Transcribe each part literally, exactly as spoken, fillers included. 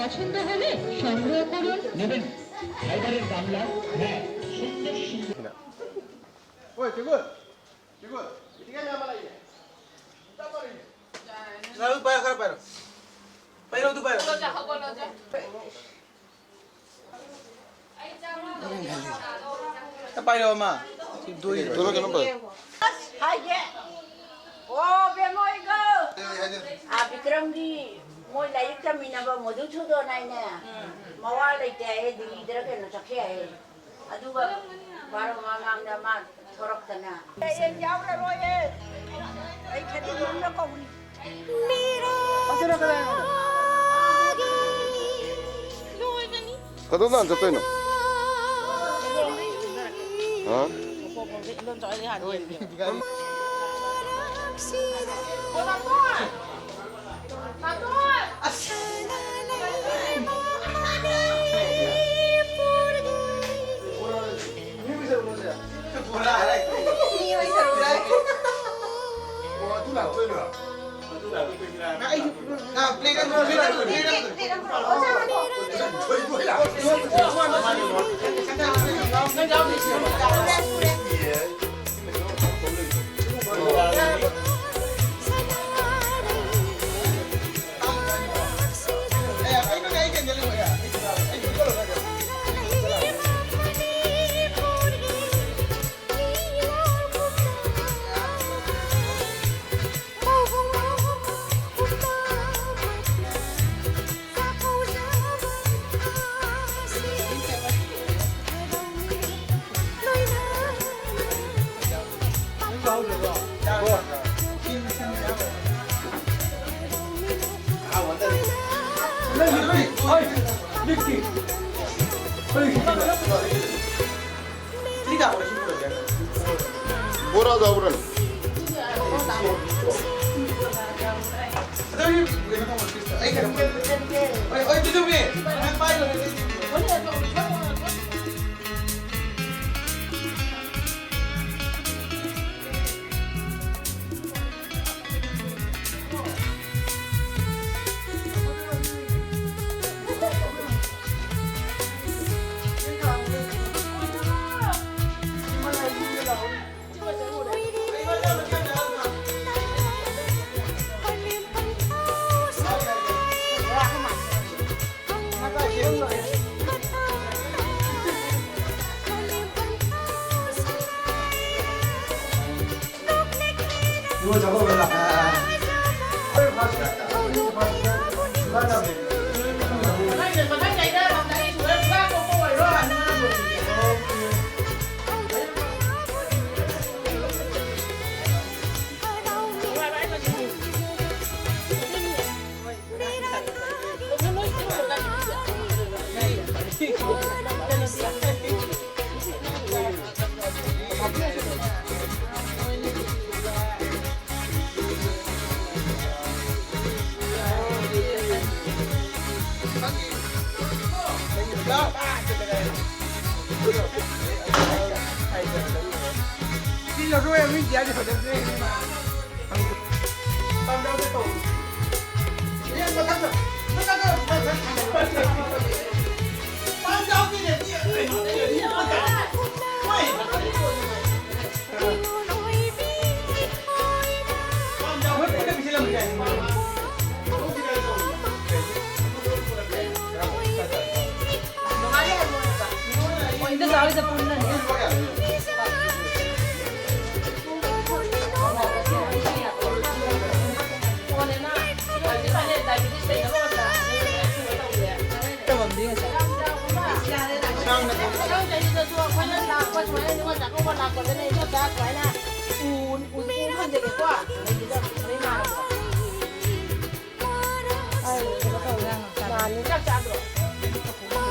পছন্দ হলে সংগ্রহ করুন। নেবেন ফাইবারের গামলা, হ্যাঁ, সুন্দর সুন্দর। ওই, চিকুন, চিকুন, এদিকে আমি আমার লাগিয়ে। না, ওই বাইরে, খারাপ বাইরে। বাইরে, ওই তো বাইরে। ꯄꯥꯏꯔꯣ ꯑꯃ꯫ ꯁꯤ ꯗꯣꯏ꯫ ꯇꯣꯏꯃ ꯀꯩꯅꯣꯝ ꯄꯥꯏ꯫ ꯑꯁ, ꯍꯥꯏꯒꯦ꯫ ꯑꯣ, ꯕꯦꯝꯃ ꯍꯣꯏꯒ꯫ ꯑꯥ, ꯕꯤꯀ꯭ꯔꯝꯒꯤ ꯃꯣꯏ ꯂꯥꯏꯔꯤꯛ ꯇꯝꯃꯤꯟꯅꯕ ꯃꯗꯨꯁꯨꯗꯣꯟ ꯍꯥꯏꯅꯦ꯫ ꯃꯋꯥ ꯂꯩꯇꯦ ꯍꯥꯏꯌꯦ, ꯗꯤꯜꯂꯤꯗꯔ ꯀꯩꯅꯣ ꯆꯠꯈꯤ ꯍꯥꯏꯌꯦ꯫ ꯑꯗꯨꯒ ꯕꯥꯔꯣ ꯃꯃꯥꯡꯗ ꯃꯥ ꯊꯣꯔꯛꯇꯅ꯫ ꯑꯩ ꯌꯥꯎꯔꯔꯣꯏꯌꯦ꯫ ꯑꯩ ꯈꯗꯤꯒꯨꯝꯅ ꯀꯧꯔꯤ꯫ ꯀꯗꯣꯝꯗ ꯍꯥꯟꯅ ꯆꯠꯇꯣꯏꯅꯣ? ꯍꯥ? ꯕꯣꯔꯥꯗꯣ ꯍꯧꯔꯅꯤ꯫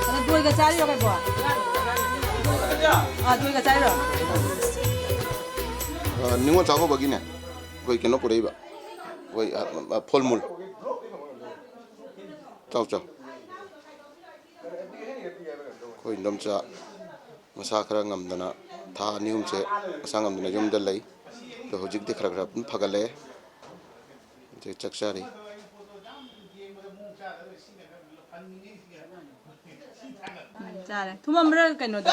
ꯑꯗꯣ ꯗꯣꯏꯒ ꯆꯥꯔꯤꯔꯣ ꯀꯩꯕꯣ? ꯑꯥ, ꯗꯣꯏꯒ ꯆꯥꯔꯤꯔꯣ? ꯑ, ꯅꯤꯉꯣꯜ ꯆꯥꯛꯀꯧꯕꯒꯤꯅꯦ, ꯑꯩꯈꯣꯏ ꯀꯩꯅꯣ ꯄꯨꯔꯛꯏꯕ, ꯑꯩꯈꯣꯏ, ꯑ, ꯑ, ꯐꯣꯜ ꯃꯨꯜ꯫ ꯆꯥꯎ, ꯆꯥꯎ꯫ ꯑꯩꯈꯣꯏ ꯏꯟꯗꯣꯝꯆꯥ ꯃꯁꯥ ꯈꯔ ꯉꯝꯗꯅ, ꯊꯥ ꯑꯅꯤ ꯑꯍꯨꯝꯁꯦ ꯃꯁꯥ ꯉꯝꯗꯅ ꯌꯨꯝꯗ ꯂꯩ꯫ ꯑꯗꯣ ꯍꯧꯖꯤꯛꯇꯤ ꯈꯔ ꯈꯔ ꯑꯗꯨꯝ ꯐꯒꯠꯂꯛꯑꯦ꯫ ꯍꯧꯖꯤꯛ ꯆꯥꯛ ꯆꯥꯔꯤ꯫ ꯎꯝ, ꯆꯥꯔꯦ꯫ ꯊꯨꯝꯃꯝꯕ꯭ꯔꯥ ꯀꯩꯅꯣꯗꯣ?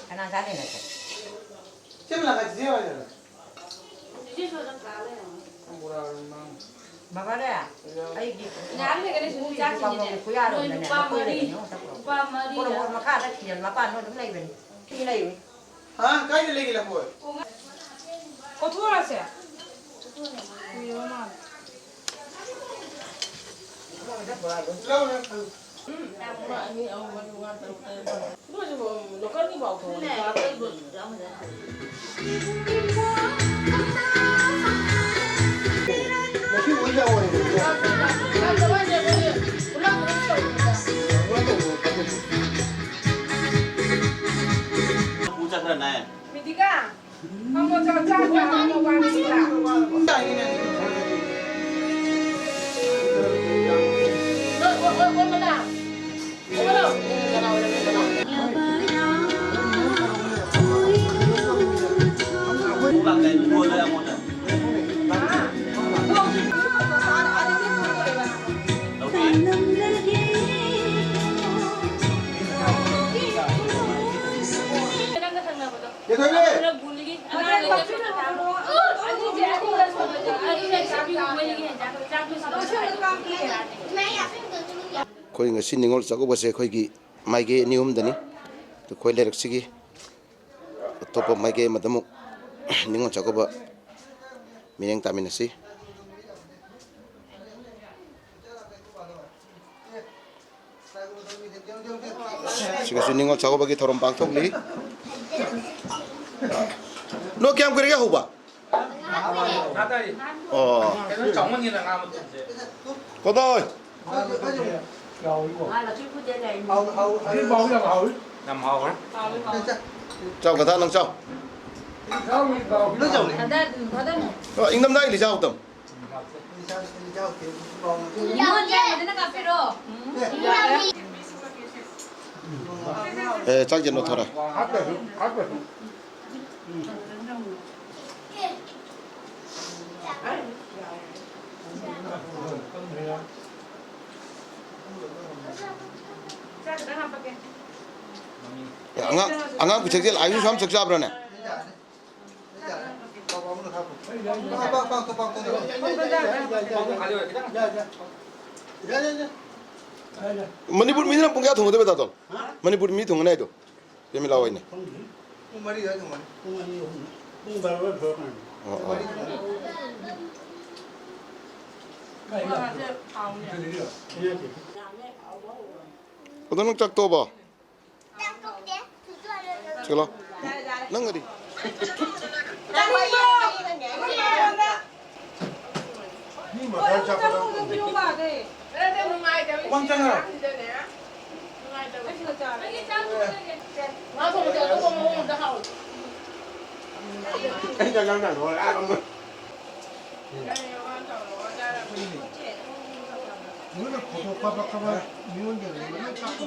ꯀꯅꯥ ꯆꯥꯗꯣꯏꯅꯣ? ꯕꯕꯥꯅꯦ, ꯑꯩꯒꯤ ꯉꯥꯏꯍꯥꯛ ꯂꯩꯔꯒꯅꯦ ꯁꯨꯝ ꯆꯥꯈꯤꯅꯤꯅꯦ꯫ ꯈꯨꯌꯥꯔꯣꯝꯗꯅꯦ ꯅꯣꯏ ꯅꯨꯄꯥ ꯂꯐꯣꯏ ꯃꯔꯤ, ꯂꯩꯕꯅꯦ, ꯌꯦꯡꯉꯣ, ꯆꯠꯈ꯭ꯔꯣ꯫ ꯅꯨꯄꯥ ꯃꯔꯤ꯫ ꯀꯣꯔꯣ, ꯀꯣꯔꯣ, ꯃꯈꯥꯗ ꯊꯤꯔ ꯃꯄꯥꯟꯗ ꯑꯗꯨꯝ ꯂꯩꯕꯅꯤ꯫ ꯁꯤ ꯂꯩꯕꯅꯤ꯫ ꯍꯥ? ꯀꯥꯏꯗ ꯂꯩꯒꯦ ꯂꯐꯣꯏ? ꯀꯣꯊꯣꯔꯁꯦ꯫ ꯀꯨꯏꯔꯕ ꯃꯥꯜꯂꯦ꯫ ꯂꯧꯔꯦ꯫ ꯎꯝ꯫ ꯂꯣꯀꯦꯜꯒꯤ ꯄꯥꯎ ꯊꯣꯡꯉꯗꯤ ꯐꯥꯗꯣꯏꯅꯦ꯫ ꯃꯤꯗꯤꯀꯥ, ꯐꯝꯃꯣ, ꯆꯥꯛ ꯆꯥ, ꯆꯥ, ꯐꯝꯃꯣ, ꯋꯥ ꯉꯥꯡꯁꯤꯔꯥ? ꯑꯩꯈꯣꯏ ꯉꯁꯤ ꯅꯤꯉꯣꯜ ꯆꯥꯛꯀꯧꯕꯁꯦ ꯑꯩꯈꯣꯏꯒꯤ ꯃꯥꯏꯀꯩ ꯑꯅꯤ ꯑꯍꯨꯝꯗꯅꯤ꯫ ꯑꯩꯈꯣꯏ ꯂꯩꯔꯛꯁꯤꯒꯤ ꯑꯇꯣꯞꯄ ꯃꯥꯏꯀꯩ ꯑꯃꯗ ꯑꯃꯨꯛ ꯅꯤꯉꯣꯜ ꯆꯥꯛꯀꯧꯕ ꯃꯤꯠꯌꯦꯡ ꯇꯥꯃꯤꯟꯅꯁꯤ꯫ ꯁꯤꯒꯁꯨ ꯅꯤꯉꯣꯜ ꯆꯥꯛꯀꯧꯕꯒꯤ ꯊꯧꯔꯝ ꯄꯥꯡꯊꯣꯛꯂꯤ꯫ ꯅꯣꯏ ꯀꯌꯥꯝ ꯀꯨꯏꯔꯒꯦ ꯍꯧꯕ? ꯑꯣ꯫ ꯀꯩꯅꯣ ꯆꯥꯎꯃꯟꯒꯤꯗꯅ ꯉꯥ ꯃꯇꯨꯝꯁꯦ꯫ ꯀꯣꯗꯣꯏ꯫ ꯌꯥꯝ ꯍꯥꯎꯈ꯭ꯔꯦ꯫ ꯆꯥꯎ, ꯀꯊꯥ, ꯅꯪ ꯆꯥꯎ꯫ ꯂꯣꯏ ꯆꯥꯎꯔꯦ꯫ ꯑ, ꯏꯪꯊꯝꯊꯥꯒꯤ ꯂꯤꯆꯥ ꯍꯧꯇꯝ꯫ ꯅꯤꯉꯣꯜ ꯆꯥꯏꯕꯗꯅ ꯀꯥꯞꯄꯤꯔꯣ꯫ ꯑꯦ, ꯆꯥꯛ ꯌꯦꯟꯕ ꯊꯣꯔꯦ꯫ ꯑꯦ, ꯑꯉꯥꯡ, ꯑꯉꯥꯡ ꯄꯤꯁꯛꯁꯦ ꯑꯥꯏꯁꯨ ꯁꯨꯝ ꯆꯥꯛ ꯆꯥꯕ꯭ꯔꯥꯅꯦ? ꯃꯅꯤꯄꯨꯔ ꯃꯤꯗꯨꯅ ꯄꯨꯡ ꯀꯌꯥ ꯊꯣꯡꯒꯗꯣꯏꯕ, ꯇꯥꯇꯣꯟ? ꯃꯅꯤꯄꯨꯔ ꯃꯤ ꯊꯣꯡꯒꯅꯤ ꯍꯥꯏꯗꯣ? ꯄꯦꯃꯤꯂꯥ ꯍꯣꯏꯅꯦ꯫ ꯈꯪꯗꯦ꯫ ꯄꯨꯡ ꯃꯔꯤ ꯑꯗꯨꯋꯥꯏ ꯊꯣꯡꯒꯅꯤ꯫ ꯄꯨꯡ ꯑꯅꯤ, ꯑꯍꯨꯝ꯫ ꯄꯨꯡ ꯕꯥꯔꯣ ꯑꯗꯨꯋꯥꯏ ꯊꯣꯛꯂꯛꯀꯅꯤ꯫ ꯑꯣ, ꯑꯣ꯫ ꯃꯔꯤ ꯊꯣꯡꯒꯅꯤ꯫ ꯏꯟꯖꯥꯡꯁꯦ꯫ ꯑꯗꯣ ꯅꯪ ꯆꯥꯛ ꯇꯣꯛꯑꯕꯣ? ꯆꯠꯂꯣ꯫ ꯅꯪꯒꯗꯤ? ꯃꯤ ꯃꯊꯥ ꯆꯥꯛꯄꯗ ꯋꯥꯟ ꯆꯪꯉꯛꯑꯣ꯫ ꯑꯩ ꯆꯥꯛ ꯆꯥꯔꯝꯗꯥꯏꯗ ꯋꯥꯔꯛꯑꯒ ꯑꯃ꯫ ꯅꯣꯏꯅ ꯐꯣꯇꯣ ꯀꯥꯞꯄꯛꯄ ꯃꯤꯉꯣꯟꯗ ꯂꯩꯕ ꯂꯣꯏ ꯀꯥꯞꯄ꯫